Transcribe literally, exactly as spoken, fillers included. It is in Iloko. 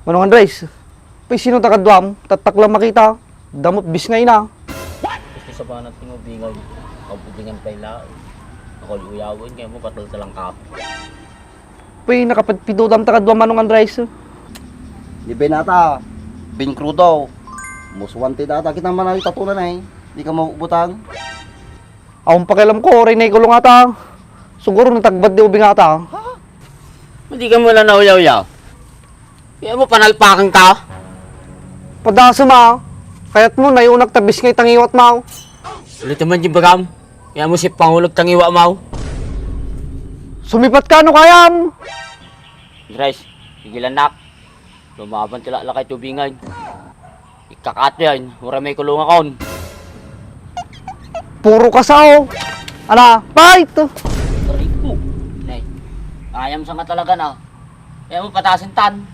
Manong Andres, pay sino ta kaduam? Tattak lang makita. Damot bis nga ina. Gusto sa banat ni mo, bingay. Kabudingan pay laeng. Ako uyawen, kaya mo patal sa langkap. Pay nakapadpidodam ta kaduam, Manong Andres. Ni Benata, Ben Crudo. Most wanted ata kita man ay tatunan ay. Di ka mabutang. Awan pakialam ko, oray na ikulong ata. Siguro natagbad di ubing ata. Di ka mo lang nauyaw-yaw. Kaya mo panalpakan ka? Padasem a. Kayat mo, nayunak ta bis nga itangiwat mo. Ulit naman yung bagam. Kaya mo si Pangulog tangiwa mo. Sumipat ka, no kayam? Andres, tigilan nak. Lumaban ka lakay tubingan. Ikakaat yan, uray may kulungan kon. Puro kasao. Ala, fight! Aray ko. Nay, ayam sa nga talaga na. Kaya mo patasin tan.